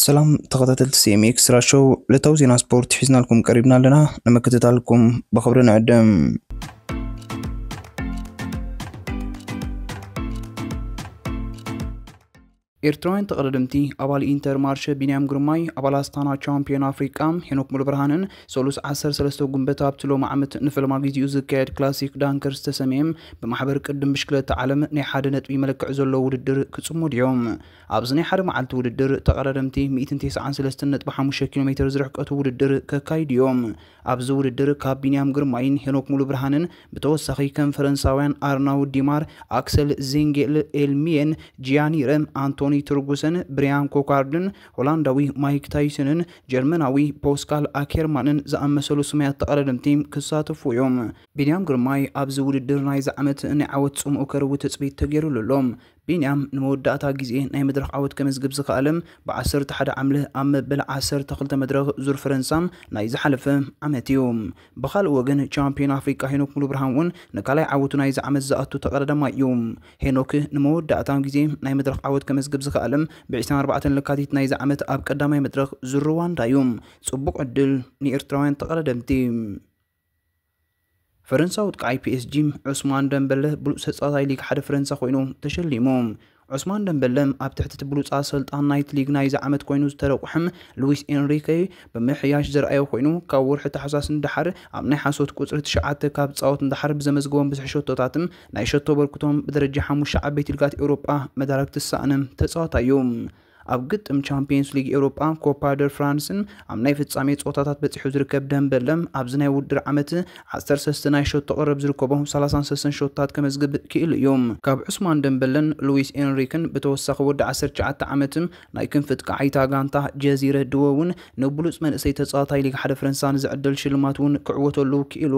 ሰላም ተኸታተልቲ C M X Extra Show፣ ዕለታዊ ዜና ስፖርት ሒዝናልኩም ቀሪብና ኣለና። ንምክትታልኩም ብኽብሪ ንዕድም። ኤርትራውያን ተቐዳደምቲ ኣባል ኢንተር ማርሸ ቢንያም ግርማይ፣ ኣባል ኣስታና ቻምፒዮን ኣፍሪቃ ሄኖክ ሙሉብርሃንን ሰሉስ ዓሰርተ ሰለስተ ጉንበት ኣብቲ ሎሚ ዓመት ንፈለማ ጊዜኡ ዝካየድ ክላሲክ ዳንከር ዝተሰምየ ብማሕበር ቅድም ብሽክለታ ዓለም ናይ ሓደ ነጥቢ መለክዒ ዘለዎ ውድድር ክጽመዱ እዮም። ኣብዚ ናይ ሓደ መዓልቲ ውድድር ተቐዳደምቲ ሚእትን ተስዓን ሰለስተን ነጥቢ ሓሙሽተ ኪሎ ሜትር ዝርሕቀቱ ውድድር ከካይዱ እዮም። ኣብዚ ውድድር ካብ ቢንያም ግርማይን ሄኖክ ሙሉብርሃንን ብተወሳኺ ከም ፈረንሳውያን ኣርናውድ ዲማር፣ ኣክሰል ዜንጌል ኤልሚየን፣ ጂያኒረ ኣንቶኒ ትርጉሰን፣ ብሪያን ኮካርድን፣ ሆላንዳዊ ማይክ ታይሰንን ጀርመናዊ ፖስካል ኣኬርማንን ዝኣመሰሉ ስሙያት ተቐዳደምቲ ክሳተፉ እዮም። ቢንያም ግርማይ ኣብዚ ውድድር ናይዚ ዓመት ናይ ዓወት ጽምኡ ከርዊ ትጽቢት ተገይሩሉ ኣሎ። ቢንያም ንመወዳእታ ግዜ ናይ መድረኽ ዓወት ከመዝግብ ዝኸኣለ ብዓሰርተ ሓደ ዓምለ ኣብ መበል ዓሰርተ ክልተ መድረኽ ዙር ፈረንሳ ናይ ዝሓለፈ ዓመት እዩ። ብኻልእ ወገን ቻምፒዮን ኣፍሪቃ ሄኖክ ሙሉብርሃን እውን ንካልኣይ ዓወቱ ናይዚ ዓመት ዝኣቱ ተቐዳዳማይ እዩ። ሄኖክ ንመወዳእታ ግዜ ናይ መድረኽ ዓወት ከመዝግብ ዝኸኣለ ብ ዕስራን ኣርባዕተን ለካቲት ናይዚ ዓመት ኣብ ቀዳማይ መድረኽ ዙር ሩዋንዳ እዩ። ጽቡቕ ዕድል ንኤርትራውያን ተቐዳደምቲ። ፈረንሳዊ ኣጥቃዓይ P S G ዑስማን ደምበለ ብሉጽ ተጻዋታይ ሊግ ሓደ ፈረንሳ ኮይኑ ተሸሊሙ። ዑስማን ደምበለ ኣብ ትሕቲ እቲ ብሉጽ ኣሰልጣን ናይቲ ሊግ ናይዚ ዓመት ኮይኑ ዝተረቑሐም ሉዊስ ኤንሪኬ ብምሕያሽ ዘርኣዮ ኮይኑ፣ ካብ ወርሒ ታሕሳስ ንደሓር ኣብ ናይ ሓሶት ቁጽሪ ትሽዓተ ካብ ጻወት ንደሓር ብዘመዝግቦም ብዝሒ ሸቶታትን ናይ ሸቶ በርክቶም ብደረጃ ሓሙሽተ ዓበይቲ ሊጋት ኤውሮጳ መዳረግቲ ዝሰኣነ ተጻዋታይ እዩ። ኣብ ግጥም ቻምፒየንስ ሊግ ኤውሮጳ ኮፓ ደር ፍራንስን ኣብ ናይ ፍጻሜ ጸወታታት በጺሑ ዝርከብ ደምበለ ኣብዚ ናይ ውድድር ዓመት ዓሰርተ ሰለስተ ናይ ሸቶ ቀረብ ዝርከቦ ሰላሳን ሰለስተን ሸቶታት ከመዝግብ ክኢሉ እዩ። ካብ ዑስማን ደምበለን ሉዊስ ኤንሪክን ብተወሳኺ ወዲ ዓሰርተ ትሽዓተ ዓመት ናይ ክንፊ ኣጥቃዓይታ ጋንታ ጀዚረ ድወ እውን ንብሉጽ መንእሰይ ተጻዋታይ ሊግ ሓደ ፈረንሳ ንዝዕደል ሽልማት እውን ክዕወተሉ ክኢሉ።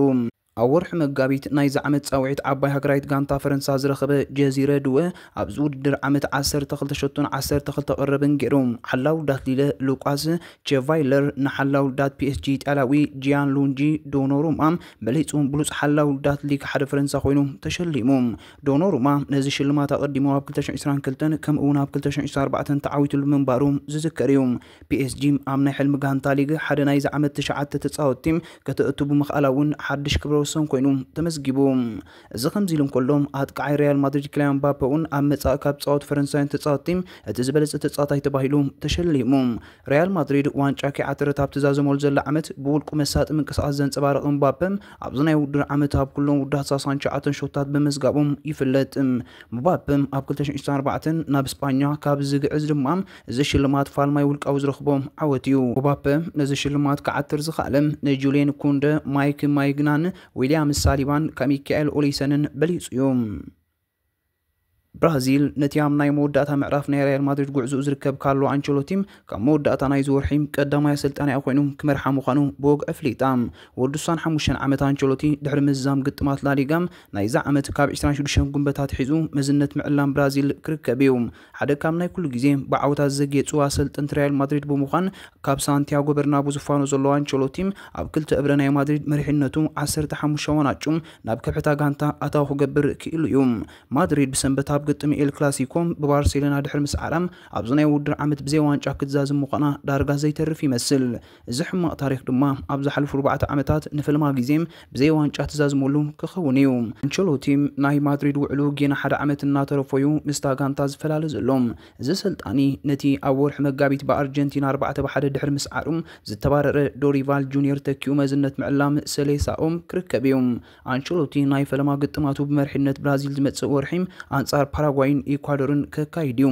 ኣብ ወርሒ መጋቢት ናይዚ ዓመት ጻውዒት ዓባይ ሃገራዊት ጋንታ ፈረንሳ ዝረኸበ ጀዚረ ድወ ኣብዚ ውድድር ዓመት ዓሰርተ ክልተ ሸቶን ዓሰርተ ክልተ ቀረብን ገይሩ። ሓላው ዳትሊለ ሉቃስ ቸቫይለር ንሓላው ዳት P S G ኢጣልያዊ ጂያን ሉንጂ ዶኖሩማ በሊጹ ብሉጽ ሓላው ዳት ሊግ ሓደ ፈረንሳ ኮይኑ ተሸሊሙ። ዶኖሩማ ነዚ ሽልማት ኣቐዲሙ ኣብ ክልተ ሽሕን ዕስራን ክልተን ከምኡ እውን ኣብ ክልተ ሽሕን ዕስራን ኣርባዕተን ተዓዊትሉ ምንባሩ ዝዝከር እዩ። P S G ኣብ ናይ ሕልሚ ጋንታ ሊግ ሓደ ናይዚ ዓመት ትሽዓተ ተጻወትቲ ከተእቱ ብምኽኣላ እውን ሓድሽ ክብረ ወሰን ኮይኑ ተመዝጊቡ። እዚ ከምዚ ኢሉ እንከሎ፣ ኣጥቃዓይ ሪያል ማድሪድ ኪልያን ምባፔ እውን ኣብ መጻኢ ካብ ጻወት ፈረንሳውያን ተጻወትቲ እቲ ዝበለጸ ተጻዋታይ ተባሂሉ ተሸሊሙ። ሪያል ማድሪድ ዋንጫ ከይዓተረት ኣብ ትዛዘመሉ ዘላ ዓመት ብውልቁ መሳጢ ምንቅስቓስ ዘንጸባረቐ ምባፔ ኣብዚ ናይ ውድድር ዓመት ኣብ ኩሎም ውዳት ሰላሳን ትሽዓተን ሾታት ብምዝጋቦም ይፍለጥ። ምባፔ ኣብ ክልተ ሽሕን ዕስራን ኣርባዕተን ናብ ስጳኛ ካብ ዝግዕዝ ድማ እዚ ሽልማት ፋልማይ ውልቃዊ ዝረኽቦ ዓወት እዩ። ምባፔ ነዚ ሽልማት ክዓትር ዝኸኣለ ንጁልየን ኩንደ፣ ማይክ ማይግናን፣ ዊልያም ሳሊባን ከሚካኤል ኦሊሰንን በሊጹ እዩ። ብራዚል ነቲ ኣብ ናይ መወዳእታ ምዕራፍ ናይ ሪያል ማድሪድ ጉዕዞኡ ዝርከብ ካርሎ ኣንቸሎቲ ካብ መወዳእታ ናይዚ ወርሒ ቀዳማይ ኣሰልጣኒኣ ኮይኑ ክመርሓ ምዃኑ ብወግዒ ኣፍሊጣ። ወዲ ሱሳን ሓሙሽተን ዓመት ኣንቸሎቲ ድሕሪ ምዝዛም ግጥማት ላሊጋ ናይዚ ዓመት ካብ ዕስራን ሽዱሽተን ጉንበታት ሒዙ መዝነት ምዕላም ብራዚል ክርከብ እዩ። ሓደ ካብ ናይ ኩሉ ግዜ ብዓወታት ዘጌጹ ኣሰልጠንቲ ሪያል ማድሪድ ብምዃን ካብ ሳንቲያጎ በርናቡ ዝፋኖ ዘሎ ኣንቸሎቲ ኣብ ክልተ እብረ ናይ ማድሪድ መሪሕነቱ ዓሰርተ ሓሙሽተ ዋንጫ ናብ ከብሕታ ጋንታ ኣታዊ ክገብር ክኢሉ እዩ። ማድሪድ ብሰንበት ኣብ ግጥም ኤል ክላሲኮ ብባርሴሎና ድሕሪ ምስዓራ ኣብዚ ናይ ውድድር ዓመት ብዘይ ዋንጫ ክትዛዝም ምዃና ዳርጋ ዘይተርፍ ይመስል። እዚ ሕማቕ ታሪኽ ድማ ኣብ ዝሓለፉ ኣርባዕተ ዓመታት ንፈለማ ግዜ ብዘይ ዋንጫ ትዛዝመሉ ክኸውን እዩ። ኣንቸሎቲ ናይ ማድሪድ ውዕሉ ጌና ሓደ ዓመት እናተረፎ እዩ ምስታ ጋንታ ዝፈላለ ዘሎ። እዚ ኣሰልጣኒ ነቲ ኣብ ወርሒ መጋቢት ብኣርጀንቲና ኣርባዕተ ብ ሓደ ድሕሪ ምስዓሩ ዝተባረረ ዶሪቫል ጁኒየር ተኪኡ መዝነት ምዕላም ሰሌሳኦ ክርከብ እዩ። ኣንቸሎቲ ናይ ፈለማ ግጥማቱ ብመሪሕነት ብራዚል ዝመጽእ ወርሒ ኣንጻር ፓራጓይን ኢኳዶርን ከካይድ እዩ።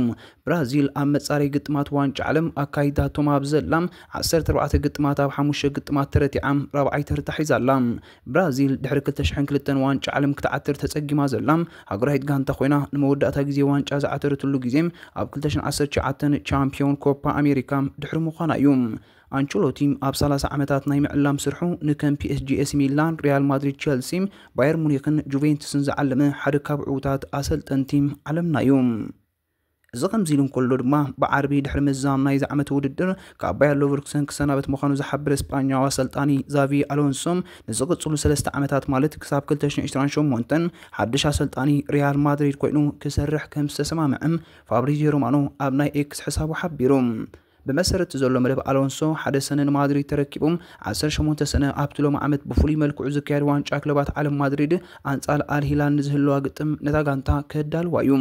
ብራዚል ኣብ መጻረይ ግጥማት ዋንጫ ዓለም ኣካይዳቶም ኣብ ዘላ ዓሰርተ ኣርባዕተ ግጥማት ኣብ ሓሙሽተ ግጥማት ተረቲዓ ራብዓይ ተርታ ሒዛ ኣላ። ብራዚል ድሕሪ ክልተ ሽሕን ክልተን ዋንጫ ዓለም ክትዓትር ተጸጊማ ዘላ ሃገራዊት ጋንታ ኮይና፣ ንመወዳእታ ግዜ ዋንጫ ዝዓተረትሉ ግዜ ኣብ ክልተ ሽሕን ዓሰርተ ትሽዓተን ቻምፒዮን ኮፓ ኣሜሪካ ድሕሪ ምዃና እዩ። ኣንቸሎቲ ኣብ ሰላሳ ዓመታት ናይ ምዕላም ስርሑ ንከም P S G፣ ኤሲ ሚላን፣ ሪያል ማድሪድ፣ ቸልሲ፣ ባየር ሙኒክን ጁቬንቱስን ዝዓለመ ሓደ ካብ ዕዉታት ኣሰልጠንቲ ዓለምና እዩ። እዚ ከምዚ ኢሉ እንከሎ ድማ፣ ብዓርቢ ድሕሪ ምዝዛም ናይዚ ዓመት ውድድር ካብ ባየር ሌቨርኩሰን ክሰናበት ምዃኑ ዝሓበረ ስጳኛዊ ኣሰልጣኒ ዛቪ ኣሎንሶ፣ ንዝቕጽሉ ሰለስተ ዓመታት ማለት ክሳብ ክልተ ሽሕን ዕስራን ሸሞንተን ሓድሽ ኣሰልጣኒ ሪያል ማድሪድ ኮይኑ ክሰርሕ ከም ዝተሰማምዐ ፋብሪዚዮ ሮማኖ ኣብ ናይ ኤክስ ሕሳቡ ሓቢሩ። ብመሰረት ዘሎ መደብ ኣሎንሶ ሓደ ሰነ ንማድሪድ ተረኪቡ ዓሰርተ ሸሞንተ ሰነ ኣብቲ ሎም ዓመት ብፍሉይ መልክዑ ዝካየድ ዋንጫ ክለባት ዓለም ማድሪድ ኣንጻር ኣልሂላል ንዝህልዋ ግጥም ነታ ጋንታ ከዳልዋ እዩ።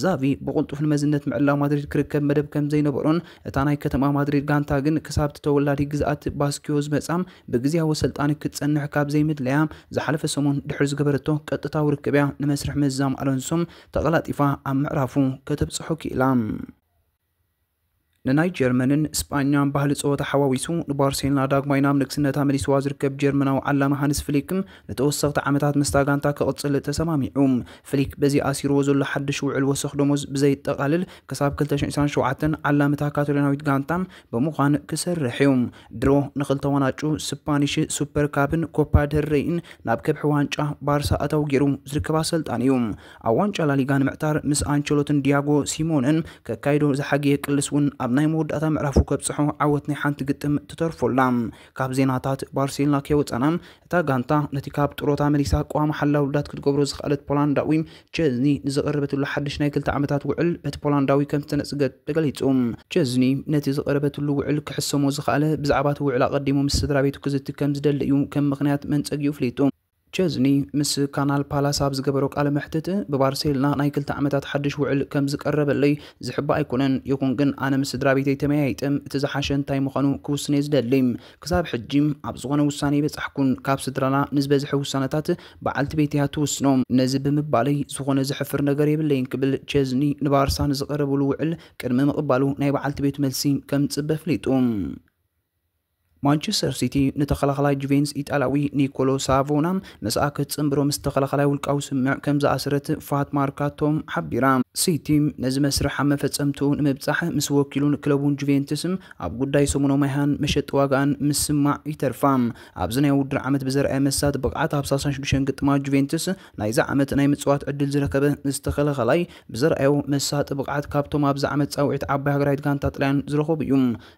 ዛቪ ብቕልጡፍ ንመዝነት ምዕላ ማድሪድ ክርከብ መደብ ከም ዘይነበሮን እታ ናይ ከተማ ማድሪድ ጋንታ ግን ክሳብ እቲ ተወላዲ ግዝኣት ባስኪዮ ዝመጻ ብግዝያዊ ሰልጣኒ ክትጸንሕ ካብ ዘይምድለያ ዝሓለፈ ሰሙን ድሕሪ ዝገበረቶ ቀጥታዊ ርክብያ ንመስርሕ ምዝዛም ኣሎንሶ ተቐላጢፋ ኣብ ምዕራፉ ከተብጽሖ ክኢላ። ንናይ ጀርመንን ስጳኛን ባህሊ ጸወታ ሓዋዊሱ ንባርሴሎና ዳግማይ ናብ ንግስነታ መሊስዋ ዝርከብ ጀርመናዊ ዓላሚ ሃንስ ፍሊክ ንተወሰኽቲ ዓመታት ምስታ ጋንታ ክቕጽል ተሰማሚዑ። ፍሊክ በዚ ኣሲርዎ ዘሎ ሓድሽ ውዕል ወሰኽ ደሞዝ ብዘይጠቓልል ክሳብ ክልተ ሽሕን ዕስራን ሸውዓተን ዓላምታ ካታሎናዊት ጋንታ ብምዃን ክሰርሕ እዩ። ድሮ ንኽልተ ዋንጫ ስፓኒሽ ሱፐር ካፕን ኮፓ ደል ሬይን ናብ ከብሒ ዋንጫ ባርሳ ኣታዊ ገይሩ ዝርከብ ኣሰልጣኒ እዩ። ኣብ ዋንጫ ላሊጋ ንምዕታር ምስ ኣንቸሎትን ዲያጎ ሲሞነን ከካይዶ ዝሓገየ ቅልስ እውን ኣብ ናይ መወዳእታ ምዕራፉ ከብጽሖ ዓወት ናይ ሓንቲ ግጥም ትተርፎላ። ካብ ዜናታት ባርሴሎና ከይወጻና እታ ጋንታ ነቲ ካብ ጥሮታ መሊሳ ቅዋም ሓላ ውዳት ክትገብሮ ዝኽኣለት ፖላንዳዊ ቸዝኒ ንዝቐረበትሉ ሓድሽ ናይ ክልተ ዓመታት ውዕል በቲ ፖላንዳዊ ከም ዝተነጽገት ተገሊጹ። ቸዝኒ ነቲ ዝቐረበትሉ ውዕል ክሕሰሞ ዝኽኣለ ብዛዕባ እቲ ውዕል ኣቐዲሙ ምስ ስድራ ቤቱ ክዝቲ ከም ዝደሊ እዩ ከም ምኽንያት መንጸጊኡ ፍሊጡ። ቸዝኒ ምስ ካናል ፓላስ ኣብ ዝገበሮ ቃለ መሕትት ብባርሴሎና ናይ ክልተ ዓመታት ሓድሽ ውዕል ከም ዝቀረበለይ ዝሕባ ኣይኮነን፣ ይኹን ግን ኣነ ምስ ስድራ ቤተይ ተመያይጠ እቲ ዝሓሸ እንታይ ምዃኑ ክውስን እየ ዝደሊ። ክሳብ ሕጂ ኣብ ዝኾነ ውሳነ ይበጻሕኩን ካብ ስድራና ንዝበዝሐ ውሳነታት በዓልቲ ቤት እያ ትውስኖ። ነዚ ብምባለይ ዝኾነ ዝሕፍር ነገር የብለይን ክብል ቸዝኒ ንባርሳ ንዝቐረብሉ ውዕል ቅድሚ ምቕባሉ ናይ በዓልቲ ቤቱ መልሲ ከም ዝጽበ ፍሊጡ። ማንቸስተር ሲቲ ንተኸላኸላይ ጁቬንትስ ኢጣልያዊ ኒኮሎ ሳቮና ምስኣ ክትጽንብሮ ምስ ተኸላኸላይ ውልቃዊ ስምምዕ ከም ዝኣሰረት ፋት ማርካቶ ሓቢራ። ሲቲ ነዚ መስርሕ ኣብ መፈጸምትኡ ንምብጻሕ ምስ ወኪሉን ክለቡን ጁቬንትስ ኣብ ጉዳይ ሰሙናዊ መሃያን መሸጢ ዋጋን ምስማዕ ይተርፋ። ኣብዚ ናይ ውድድር ዓመት ብዘርኣየ መሳጢ ብቕዓት ኣብ ሰላሳ ሽዱሽተ ግጥማት ጁቬንትስ ናይዚ ዓመት ናይ ምጽዋት ዕድል ዝረኸበ ዝተኸላኸላይ ብዘርኣዮ መሳጢ ብቕዓት ካብቶም ኣብዚ ዓመት ጻውዒት ዓባይ ሃገራዊት ጋንታ ጥልያን ዝረኸቡ እዩ።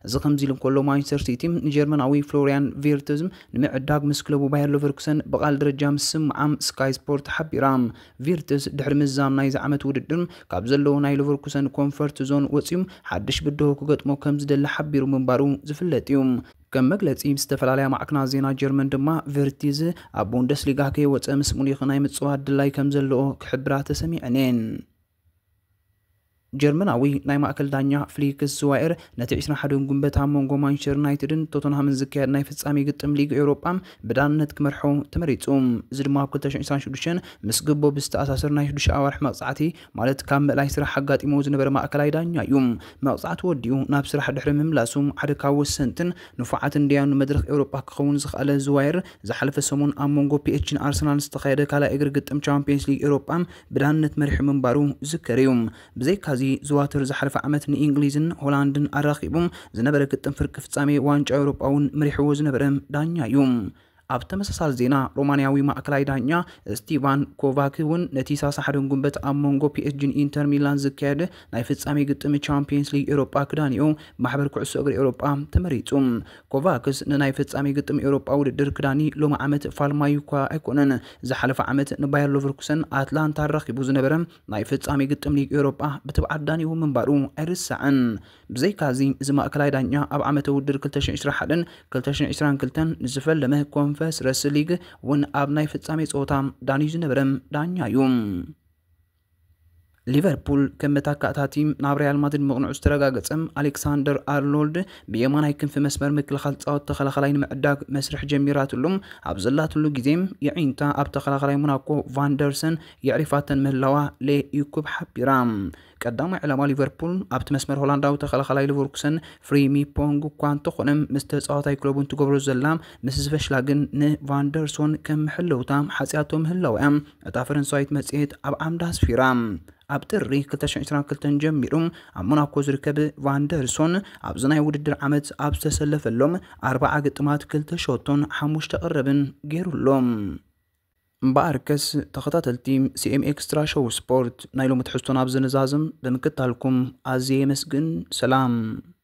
እዚ ከምዚ ኢሉ እንከሎ ማንቸስተር ሲቲ ንጀርመናዊ ፍሎሪያን ቪርትዝ ንምዕዳግ ምስ ክለቡ ባየር ሌቨርኩሰን ብቓል ደረጃ ምስምዓም ስካይ ስፖርት ሓቢራ። ቪርትዝ ድሕሪ ምዛም ናይዚ ዓመት ውድድር ካብ ዘለዎ ናይ ሌቨርኩሰን ኮንፈርት ዞን ወጺኡ ሓድሽ ብድሆ ክገጥሞ ከም ዝደሊ ሓቢሩ ምንባሩ ዝፍለጥ እዩ። ከም መግለጺ ዝተፈላለያ ማዕከናት ዜና ጀርመን ድማ ቪርትዝ ኣብ ቡንደስሊጋ ከይወጸ ምስ ሙኒኽ ናይ ምጽዋት ድላይ ከም ዘለዎ ክሕብራ ተሰሚዐን እየን። ጀርመናዊ ናይ ማእከል ዳኛ ፍሊክስ ዝዋየር ነቲ ዕስራን ሓደን ጉንበት ኣብ መንጎ ማንቸስተር ዩናይትድን ቶተንሃምን ዝካየድ ናይ ፍጻሜ ግጥም ሊግ ኤውሮጳ ብዳንነት ክመርሖ ተመሪጹ። እዚ ድማ ኣብ ክልተ ሽሕን ዕስራን ሽዱሽተን ምስ ግቦ ብዝተኣሳሰር ናይ ሽዱሽተ ኣዋርሕ መቕጻዕቲ ማለት ካብ ምእላይ ስራሕ ኣጋጢሞ ዝነበረ ማእከላይ ዳኛ እዩ። መቕጻዕቲ ወዲኡ ናብ ስራሕ ድሕሪ ምምላሱ ሓደ ካብ ወሰንትን ንፉዓትን ደያኑ መድረኽ ኤውሮጳ ክኸውን ዝኽኣለ ዝዋየር ዝሓለፈ ሰሙን ኣብ መንጎ ፒኤስጂን ኣርሰናልን ዝተኻየደ ካልኣይ እግሪ ግጥም ቻምፒየንስ ሊግ ኤውሮጳ ብዳንነት መሪሑ ምንባሩ ዝዝከር እዩ። ብዘይካዚ ዝዋተር ዝሓለፈ ዓመት ንእንግሊዝን ሆላንድን ኣራኺቡ ዝነበረ ግጥም ፍርቂ ፍጻሜ ዋንጫ ኤውሮጳ እውን መሪሕዎ ዝነበረ ዳኛ እዩ። ኣብ ተመሳሳሊ ዜና ሮማንያዊ ማእከላይ ዳኛ ስቲቫን ኮቫክ እውን ነቲ ሰላሳ ሓደን ጉንበት ኣብ መንጎ ፒኤስጂን ኢንተር ሚላን ዝካየድ ናይ ፍጻሜ ግጥም ቻምፒየንስ ሊግ ኤውሮጳ ክዳኒኡ ማሕበር ኩዕሶ እግሪ ኤውሮጳ ተመሪጹ። ኮቫክስ ንናይ ፍጻሜ ግጥም ኤውሮጳ ውድድር ክዳኒ ሎሚ ዓመት ፋልማዩ እኳ ኣይኮነን። ዝሓለፈ ዓመት ንባየር ሌቨርኩሰን ኣትላንታ ኣራኺቡ ዝነበረ ናይ ፍጻሜ ግጥም ሊግ ኤውሮጳ ብትብዓት ዳኒኡ ምንባሩ ኣይርሳዕን። ብዘይካዚ እዚ ማእከላይ ዳኛ ኣብ ዓመተ ውድድር ክልተ ሽሕን ዕስራን ሓደን ክልተ ሽሕን ዕስራን ክልተን ንዝፈለመ ኮንፈረንስ ሊግ እውን ኣብ ናይ ፍጻሜ ጸወታ ዳንዩ ዝነበረ ዳኛ እዩ። ሊቨርፑል ከም መታካእታቲ ናብ ሪያል ማድሪድ ምቕንዑ ዝተረጋገጸ ኣሌክሳንደር ኣርኖልድ ብየማናይ ክንፊ መስመር ምክልኻል ጻወት ተኸላኸላይ ንምዕዳግ መስርሕ ጀሚራትሉ ኣብ ዘላትሉ ግዜ የዒንታ ኣብ ተኸላኸላይ ሞናኮ ቫንደርሰን የዕሪፋተን ምህላዋ ሌ ዩኩብ ሓቢራ። ቀዳማይ ዕላማ ሊቨርፑል ኣብቲ መስመር ሆላንዳዊ ተኸላኸላይ ሊቨርኩሰን ፍሪሚፖንግ እኳ እንተኾነ ምስ ተጻዋታይ ክለቡ እንትገብሮ ዘላ ምስ ዝፈሽላ ግን ንቫንደርሶን ከም መሐለውታ ሓጽያቶ ምህላዋ እያ እታ ፈረንሳዊት መጽሔት ኣብ ዓምዳ ኣስፊራ። ኣብ ጥሪ ክልተ ሽሕን ዕስራን ክልተን ጀሚሩ ኣብ ሞናኮ ዝርከብ ቫንደርሶን ኣብዚ ናይ ውድድር ዓመት ኣብ ዝተሰለፈሎም ኣርባዓ ግጥማት ክልተ ሸቶን ሓሙሽተ ቅረብን ገይሩሎም። እምበኣርከስ ተኸታተልቲ ሲኤም ኤክስትራ ሾው ስፖርት ናይ ሎሚ ትሕዝቶና ኣብ ዝንዛዝም ብምክታልኩም ኣዝየ የመስግን። ሰላም።